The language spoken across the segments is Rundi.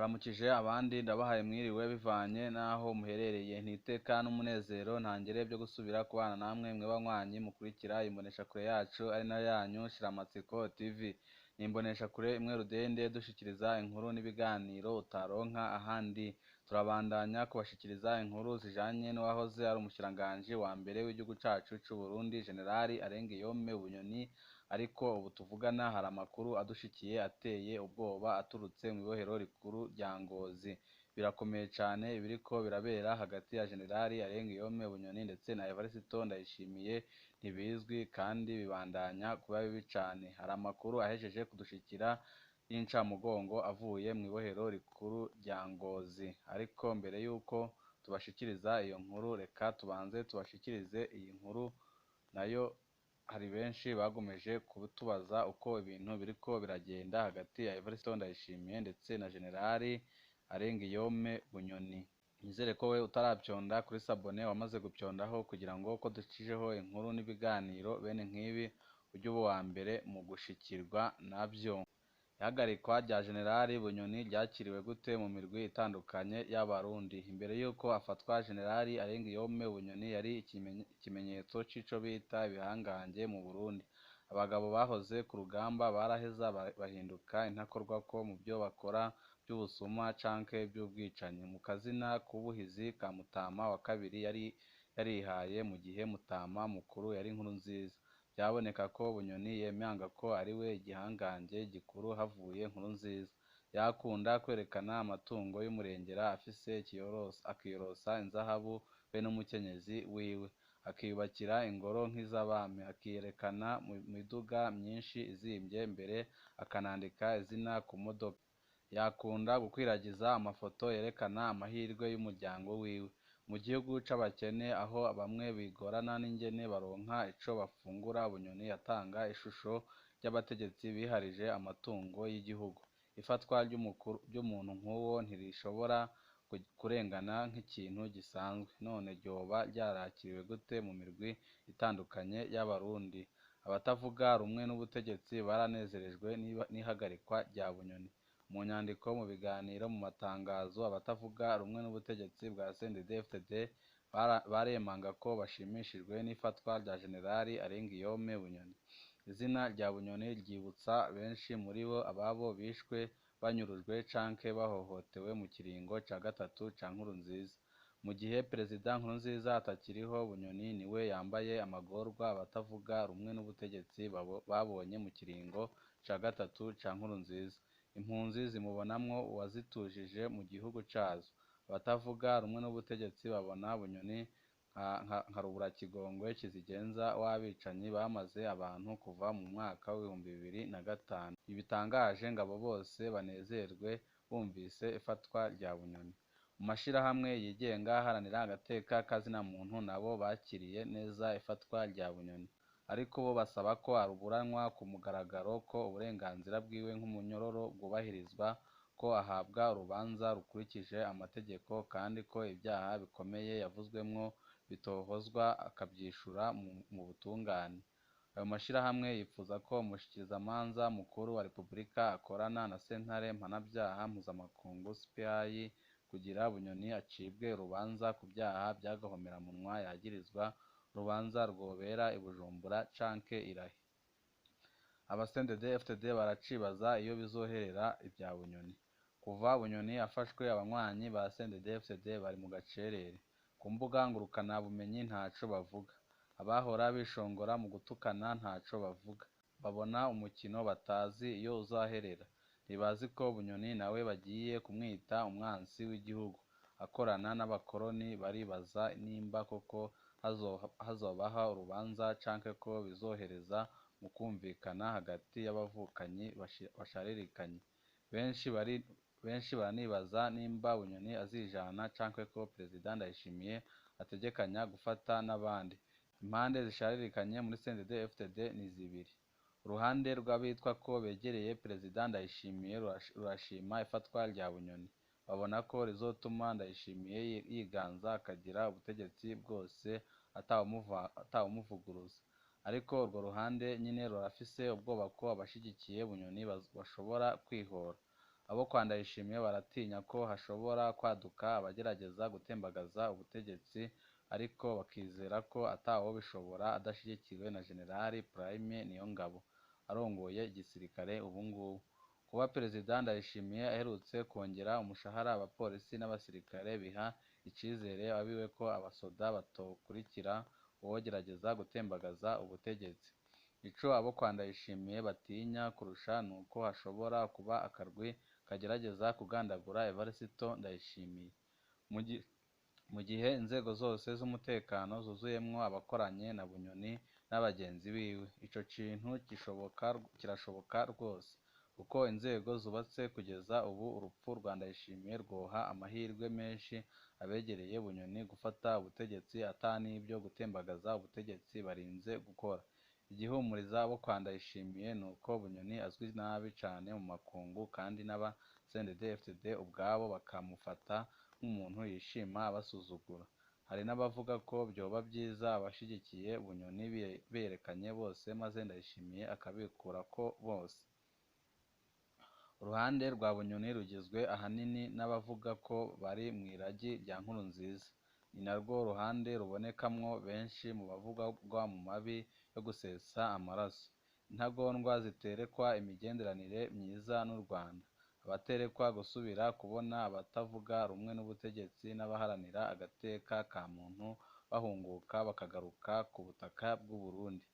Ndabaramukije abandi ndabahaye mwiriwe bivanye n'aho muherereye. Ni iteka n'umunezero ntangere byo gusubira kubana namwe mwe banywanyi mukurikira imboneshakure yacu ari nayo yanyu Shiramatsiko TV. Ni imboneshakure imwe rudende dushikiriza inkuru n'ibiganiro utaronka ahandi. Turabandanya kubashikiriza inkuru zijanye n'uwahoze ari umushikiranganji wa mbere w'igihugu cacu c'Uburundi, Generali Arengiyome Bunyoni, ariko ubu tuvugana hari amakuru adushikiye ateye ubwoba aturutse mw'ibohero rikuru rya Ngozi. Birakomeye cane ibiriko birabera hagati ya Generali Arengiyome Bunyoni ndetse na Evariste Ndayishimiye ntibizwi kandi bibandanya kuba bibi cane. Hari amakuru ahejeje kudushikira y'incamugongo avuye mw'ibohero rikuru rya Ngozi. Ariko mbere yuko tubashikiriza iyo nkuru, reka tubanze tubashikirize iyi nkuru nayo hari benshi bagomeje kutubaza uko ibintu biriko biragenda hagati ya Evariste Ndayishimiye ndetse na Generali Arengiyome Bunyoni. Nizere ko we utaravyonda kuri sabone wamaze gupyondaho kugira ngo ko ducijeho inkuru n'ibiganiro bene nk'ibi ujye uba uwa mbere mu gushikirwa navyo. Ihagarikwa rya Generali Bunyoni ryakiriwe gute mu mirwi itandukanye y'Abarundi? Imbere y'uko afatwa, Generali Arengiyome Bunyoni yari ikimenyetso c'ico bita ibihangange mu Burundi. Abagabo bahoze ku rugamba baraheza bahinduka intakorwako mu vyo bakora vy'ubusuma canke vy'ubwicanyi. Mu kazina k'ubuhizi ka Mutama wa kabiri yari yarihaye mu gihe Mutama mukuru yari Nkurunziza. Vyaboneka ko Bunyoni yemanga ko ariwe igihangange gikuru havuye Nkurunziza. Yakunda kwerekana amatungo y'umurengera afise, akiyorosa inzahabu be n'umukenyezi wiwe, akiyubakira ingoro nk'iz'abami, akiyerekana mu miduga myinshi izimvye mbere akanandika izina ku modoka. Yakunda gukwiragiza amafoto yerekana amahirwe y'umuryango wiwe. Mu gihugu c'abakene aho bamwe bigorana n'ingene baronka ico bafungura, Bunyoni yatanga ishusho ry'abategetsi biharije amatungo y'igihugu. Ifatwa ry'umuntu nk'uwo ntirishobora kurengana nk'ikintu gisanzwe. None ryoba ryarakiriwe gute mu mirwi itandukanye y'Abarundi? Abatavuga rumwe n'ubutegetsi baranezerejwe n'ihagarikwa rya Bunyoni. Mu nyandiko, mu biganiro, mu matangazo, abatavuga rumwe n'ubutegetsi bwa CNDD-FDD baremanga ko bashimishijwe n'ifatwa rya Generali Arengiyome Bunyoni. Izina rya Bunyoni ryibutsa benshi muri bo ababo bishwe, banyurujwe canke bahohotewe mu kiringo ca gatatu ca Nkurunziza. Mu gihe Perezida Nkurunziza atakiriho, Bunyoni niwe yambaye amagorwa abatavuga rumwe n'ubutegetsi babonye mu kiringo ca gatatu ca Nkurunziza. Impunzi zimubonamwo uwazitujije mu gihugu cazo. Abatavuga rumwe n'ubutegetsi babona Bunyoni nka ruburakigongwe kizigenza w'abicanyi bamaze abantu kuva mu mwaka w'2005. Ntibitangaje ngo abo bose banezerwe bumvise ifatwa rya Bunyoni. Mu mashirahamwe yigenga aharanira agateka ka zina muntu nabo bakiriye neza ifatwa rya Bunyoni. Ariko bo basaba ko aburanwa ku mugaragaro, ko uburenganzira bwiwe nk'umunyororo bwubahirizwa, ko ahabwa urubanza rukurikije amategeko kandi ko ivyaha bikomeye yavuzwemwo bitohozwa akavyishura mu butungane. Ayo mashirahamwe yipfuza ko umushikirizamanza mukuru wa Repubulika akorana na sentare mpanavyaha mpuzamakungu CPI kugira Bunyoni acibwe urubanza ku vyaha vy'agahomeраmunwa yagirizwa, urubanza rwobera i Bujumbura canke i Rahe. Aba CNDD-FDD baracibaza iyo bizoherera ivya Bunyoni. Kuva Bunyoni afashwe, abanywanyi ba CNDD-FDD bari mu gacerere. Ku mbuga ngurukanabumenyi ntaco bavuga. Abahora bishongora mu gutukana ntaco bavuga. Babona umukino batazi iyo uzaherera. Ntibazi ko Bunyoni nawe bagiye kumwita umwansi w'igihugu akorana n'abakoroni. Baribaza nimba koko hazobaho urubanza canke ko bizohereza mu kwumvikana hagati y'abavukanyi basharirikanye. Benshi baranibaza nimba Bunyoni azijana canke ko Perezida Ndayishimiye ategekanya gufata n'abandi. Impande zisharirikanye muri CNDD-FDD ni zibiri. Uruhande rw'abitwa ko begereye Perezida Ndayishimiye rurashima ifatwa rya Bunyoni. Babona ko rizotuma Ndayishimiye yiganza akagira ubutegetsi bwose atawumuvuguruza. Ariko urwo ruhande nyene rurafise ubwoba ko abashigikiye Bunyoni bashobora kwihora. Abo kwa Ndayishimiye baratinya ko hashobora kwaduka abagerageza gutembagaza ubutegetsi, ariko bakizera ko atawobishobora adashigikiwe na General Prime Niyongabo arongoye igisirikare ubungubu. Kuba Perezida Ndayishimiye aherutse kongera umushahara abapolisi n'abasirikare biha icizere abiwe ko abasoda batokurikira uwogerageza gutembagaza ubutegetsi. Ico abo kwa Ndayishimiye batinya kurusha nuko hashobora kuba akarwi kagerageza kugandagura Evariste Ndayishimiye. Mu gihe inzego zose z'umutekano zuzuyemwo abakoranye na Bunyoni n'abagenzi biwe, ico kintu kirashoboka rwose. Uko inzego zubatse kugeza ubu, urupfu rwa Ndayishimiye rwoha amahirwe menshi abegereye Bunyoni gufata ubutegetsi ata n'ivyo gutembagaza ubutegetsi barinze gukora. Igihumuriza abo kwa Ndayishimiye nuko Bunyoni azwi nabi cane mu makungu, kandi n'aba CNDD-FDD ubwabo bakamufata nk'umuntu yishima abasuzugura. Hari n'abavuga ko vyoba vyiza abashigikiye Bunyoni biyerekanye bose maze Ndayishimiye akabikurako bose. Uruhande rwa Bunyoni rugizwe ahanini n'abavuga ko bari mw'iragi rya Nkurunziza. Ni narwo ruhande rubonekamwo benshi mu bavugwa mu mabi yo gusesa amaraso. Intagondwa ziterekwa imigenderanire myiza n'u Rwanda, abaterekwa gusubira kubona abatavuga rumwe n'ubutegetsi n'abaharanira agateka ka muntu bahunguka bakagaruka ku butaka bw'u Burundi.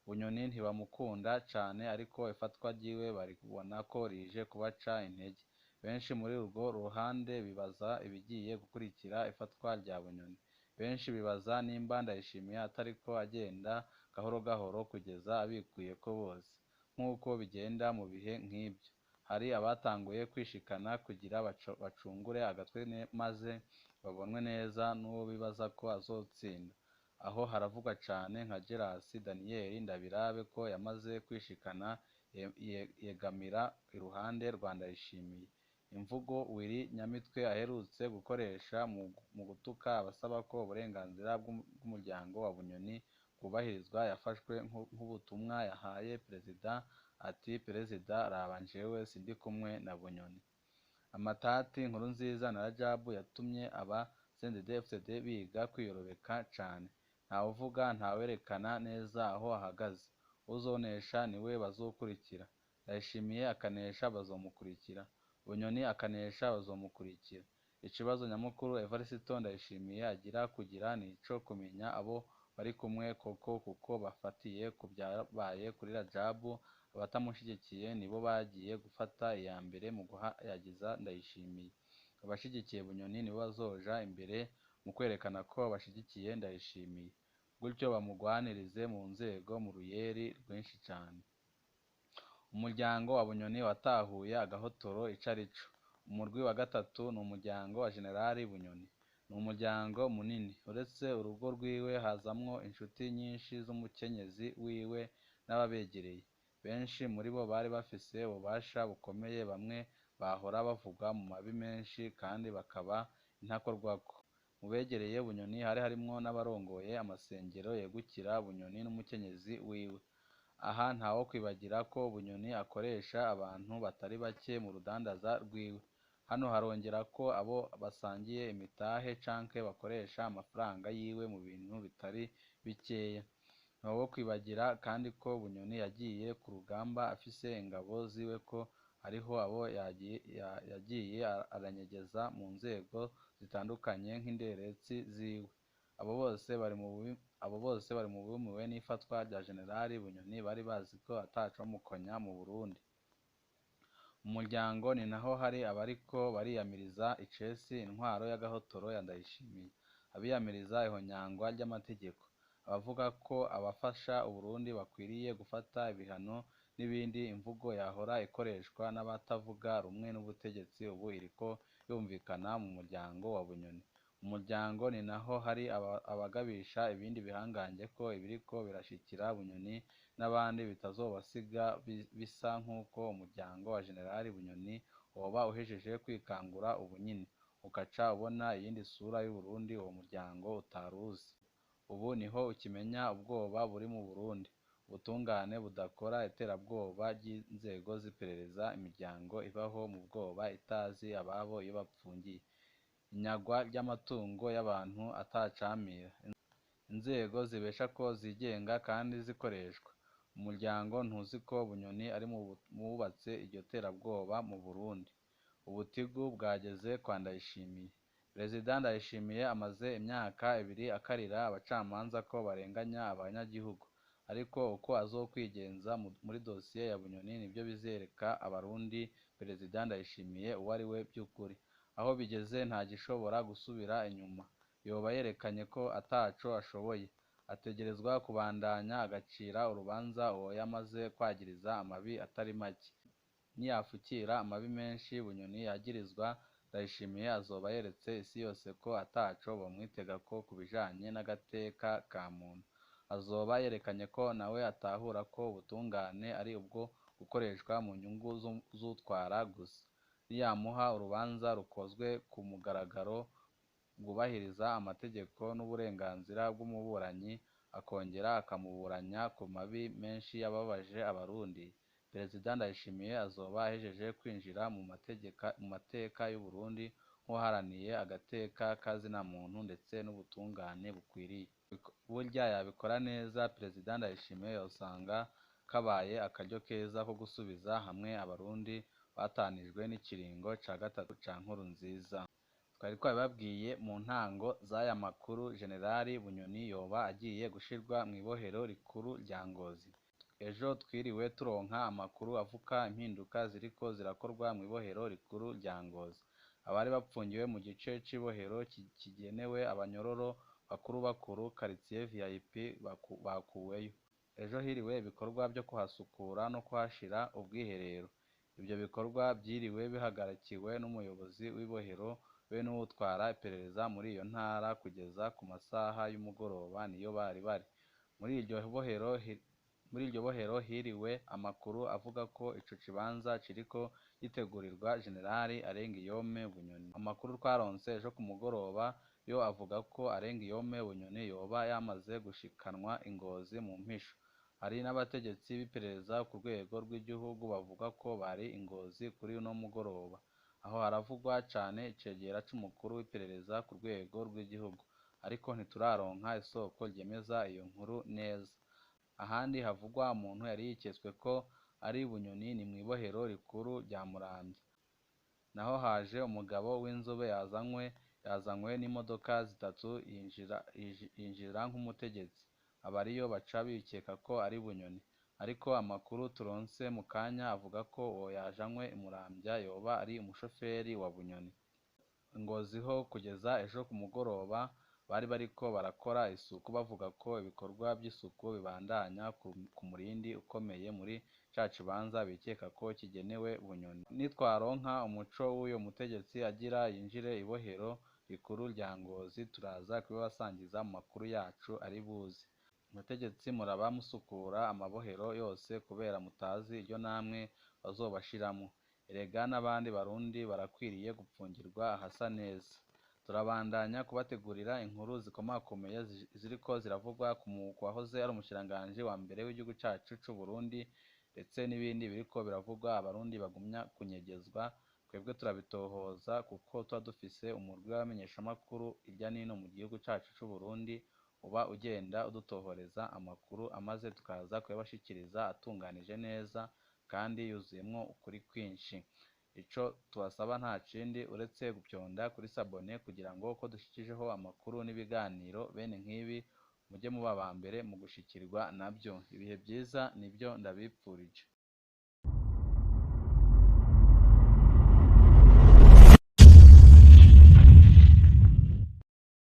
Bunyoni ntibamukunda cane, ariko ifatwa ryiwe baribona ko rije kubaca intege. Benshi muri urwo ruhande bibaza ibigiye gukurikira ifatwa rya Bunyoni. Benshi bibaza nimba Ndayishimiye atariko agenda gahoro gahoro kugeza abikuyeko bose, nk'uko bigenda mu bihe nk'ivyo. Hari abatanguye kwishikana kugira bacungure agatwe maze babonwe neza n'uwo bibaza ko azotsinda. Aho haravugwa cane nka Geras Daniel Ndabirabe ko yamaze kwishikana yegamira iruhande rwa Ndayishimiye. Imvugo Willy Nyamitwe aherutse gukoresha mu gutuka abasaba ko uburenganzira bw'umuryango wa Bunyoni bwubahirizwa yafashwe nk'ubutumwa yahaye Perezida, ati: "Perezida raba jewe sindikumwe na Bunyoni." Amatati Nkurunziza na Rajabu yatumye aba CNDD-FDD biga kwiyorobeka cane. Ntawuvuga, ntawerekana neza aho ahagaze. Uzonesha niwe bazokurikira. Ndayishimiye akanesha bazomukurikira, Bunyoni akanesha bazomukurikira. Ikibazo nyamukuru Evariste Ndayishimiye agira kugira nico kumenya abo bari kumwe koko, kuko bafatiye ku vyabaye kuri Rajabu, abatamushigikiye nibo bagiye gufata iya mbere mu guhayagiza Ndayishimiye. Abashigikiye Bunyoni nibo bazoja imbere mu kwerekana ko bashigikiye Ndayishimiye, gutyo bamugwanirize mu nzego mu ruyeri rwinshi cane. Umuryango wa Bunyoni watahuye agahotoro ico arico. Umurwi wa gatatu ni umuryango wa General Bunyoni. Ni umuryango munini, uretse urugo rwiwe hazamwo inshuti nyinshi z'umukenyezi wiwe n'ababegereye. Benshi muri bo bari bafise ububasha bukomeye, bamwe bahora bavugwa mu mabi menshi kandi bakaba intakorwako. Mu begereye Bunyoni hari harimwo n'abarongoye amasengero yegukira Bunyoni n'umukenyezi wiwe. Aha ntawokwibagira ko Bunyoni akoresha abantu batari bake mu rudandaza rwiwe. Hano harongera ko abo basangiye imitahe canke bakoresha amafaranga yiwe mu bintu bitari bikeya. Ntawokwibagira kandi ko Bunyoni yagiye ku rugamba afise ingabo ziwe, ko hariho abo yagiye aranyegeza mu nzego zitandukanye nk'inderetsi ziwe. Abo bose bari mu bumiwe n'ifatwa rya General Bunyoni, bari bazi ko atacomukonya mu Burundi. Mu muryango ni naho hari abariko bariyamiriza icesi intwaro y'agahotoro ya Ndayishimiye, abiyamiriza ihonyangwa ry'amategeko, abavuga ko abafasha Uburundi bakwiriye gufata ibihano n'ibindi. Imvugo yahora ikoreshwa n'abatavuga rumwe n'ubutegetsi ubu iriko yumvikana mu muryango wa Bunyoni. Mu muryango ni naho hari abagabisha ibindi bihangange ko ibiriko birashikira Bunyoni n'abandi bitazobasiga, bisa nk'uko umuryango wa General Bunyoni woba uhejeje kwikangura ubunyene, ugaca ubona iyindi sura y'Uburundi uwo muryango utaruzi. Ubu niho ukimenya ubwoba buri mu Burundi. Ubutungane budakora, iterabwoba ry'inzego z'iperereza, imiryango ibaho mu bwoba itazi ababo iyo bapfungiye, inyagwa ry'amatungo y'abantu atacamira, inzego zibesha ko zigenga kandi zikoreshwa. Umuryango ntuzi ko Bunyoni ari mu bubatse iryo terabwoba mu Burundi. Ubutigu bwageze kwa Ndayishimiye. Perezida Ndayishimiye amaze imyaka ibiri akarira abacamanza ko barenganya abanyagihugu, ariko uko azokwigenza muri dosiye ya Bunyoni nibyo bizereka abarundi Perezida Ndayishimiye uwo ari we by'ukuri. Aho bigeze nta gishobora gusubira inyuma. Yoba yerekanye ko ataco ashoboye. Ategerezwa kubandanya agacira urubanza uwo yamaze kwagiriza amabi atari make. Niyafukira amabi menshi Bunyoni yagirizwa, Ndayishimiye azoba yeretse isi yose ko ataco bomwitegako ku bijanye n'agateka ka muntu. Azoba yerekanye ko nawe atahura ko ubutungane ari ubwo gukoreshwa mu nyungu z'utwara gusa. Niyamuha urubanza rukozwe ku mugaragaro, rwubahiriza amategeko n'uburenganzira bw'umuburanyi, akongera akamuburanya ku mabi menshi yababaje abarundi, Perezida Ndayishimiye azoba ahejeje kwinjira mu mateka y'Uburundi nk'uwaharaniye agateka ka zina muntu ndetse n'ubutungane bukwiriye. Burya yabikora neza, Perezida Ndayishimiye yosanga kabaye akaryo keza ko gusubiza hamwe abarundi batanijwe n'ikiringo ca gatatu ca Nkurunziza. Twari twabibabwiye mu ntango z'aya makuru, Generali Bunyoni yoba agiye gushirwa mw'ibohero rikuru rya Ngozi. Ejo twiriwe turonka amakuru avuga impinduka ziriko zirakorwa mw'ibohero rikuru rya Ngozi. Abari bapfungiwe mu gice c'ibohero kigenewe abanyororo bakuru bakuru quartier VIP bakuweyo. Ejo hiriwe ibikorwa vyo kuhasukura no kuhashira ubwiherero. Ivyo bikorwa vyiriwe bihagarikiwe n'umuyobozi w'ibohero be n'uwutwara iperereza muri iyo ntara kugeza ku masaha y'umugoroba niyo bari bari. Muri iryo bohero hiriwe amakuru avuga ko ico kibanza kiriko gitegurirwa Generali Arengiyome Bunyoni. Amakuru twaronse ejo ku mugoroba yo avuga ko Arengiyome Bunyoni yoba yamaze gushikanwa i Ngozi mu mpisho. Hari n'abategetsi b'iperereza ku rwego rw'igihugu bavuga ko bari i Ngozi kuri uno mugoroba. Aho haravugwa cane icegera c'umukuru w'iperereza ku rwego rw'igihugu, ariko ntituraronka isoko ryemeza iyo nkuru neza. Ahandi havugwa umuntu yari yiketswe ko ari Bunyoni ni mw'ibohero rikuru rya Muramvya. Naho haje umugabo w'inzobe yazanywe n'imodoka zitatu yinjira nk'umutegetsi. Abariyo baca bikeka ko ari Bunyoni. Ariko amakuru turonse mu kanya avuga ko uwo yajanywe i Muramvya yoba ari umushoferi wa Bunyoni. I Ngozi ho kugeza ejo ku mugoroba bari bariko barakora isuku bavuga ko ibikorwa vy'isuku bibandanya ku murindi ukomeye muri ca kibanza bikeka ko kigenewe Bunyoni. Nitwaronka umuco w'uyo mutegetsi agira yinjire ibohero rikuru rya Ngozi, turaza kubibasangiza mu makuru yacu ari buze. Mutegetsi muraba musukura amabohero yose kubera mutazi iryo namwe bazobashiramwo. Erega n'abandi barundi barakwiriye gupfungirwa ahasa neza. Turabandanya kubategurira inkuru zikomakomeye ziriko ziravugwa ku wahoze ari umushikiranganji wa mbere w'igihugu cacu c'Uburundi, ndetse n'ibindi biriko biravugwa abarundi bagumya kunyegezwa. Twebwe turabitohoza kuko tuba dufise umurwi w'abamenyeshamakuru irya nino mu gihugu cacu c'Uburundi uba ugenda udutohoreza amakuru, amaze tukaza kuyabashikiriza atunganije neza kandi yuzuyemwo ukuri kwinshi. Ico tubasaba nta kindi uretse gupyonda kuri sabone kugira ngo ko dushikijeho amakuru n'ibiganiro bene nk'ibi mujye muba aba mbere mu gushikirwa nabyo. Ibihe vyiza nivyo ndabipfurije.